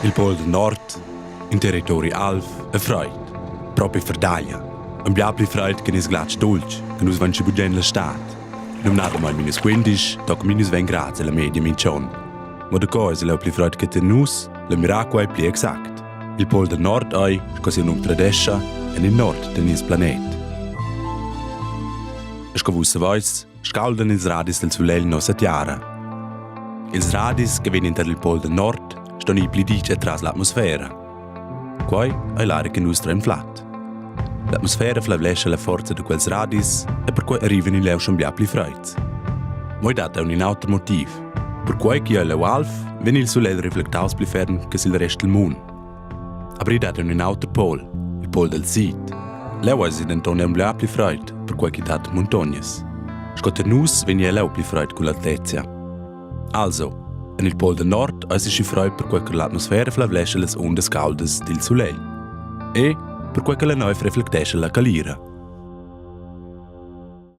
Il pol del nord, in territori alv e freid, propi ferdaglia. Un bia pli freid che nies glatsch dultsch, che nus van schi bugen la stad. Numnadamain minus 15, toc minus 20 grads è la media minch'on. Ma da co es el pli freid che ter nus, la miracua è pli exact. Il pol del nord ei, sco siu num tradescha, en il nord de nies planet. E sco vus saveis, scauldan ils radis del sulegl nossa tiara. Ils radis che vegnan dal pol del nord ston ir pli ditg atras l'atmosfera. Quai ei l'aria che nus train flat. L'atmosfera flavlescha la forza da quels radis e perquei arrivan ils leu schon bia pli freids. Mo ei dat aunc in auter motiv. Perquei che ei leu alv, vegn il sulegl reflectaus pli ferm che sil rest del mund. Aber ei dat aunc in auter pol, il pol del sid. Leu eisi denton aunc bia pli freid, perquei ch'i dat muntognas. Sco ter nus vegn ei leu pli freid culla altezia. Also, en il pol del nord eisi schi freid perquei che l'atmosfera flavlescha las undas cauldas dil sulegl. E perquei che la neiv reflectescha la calira.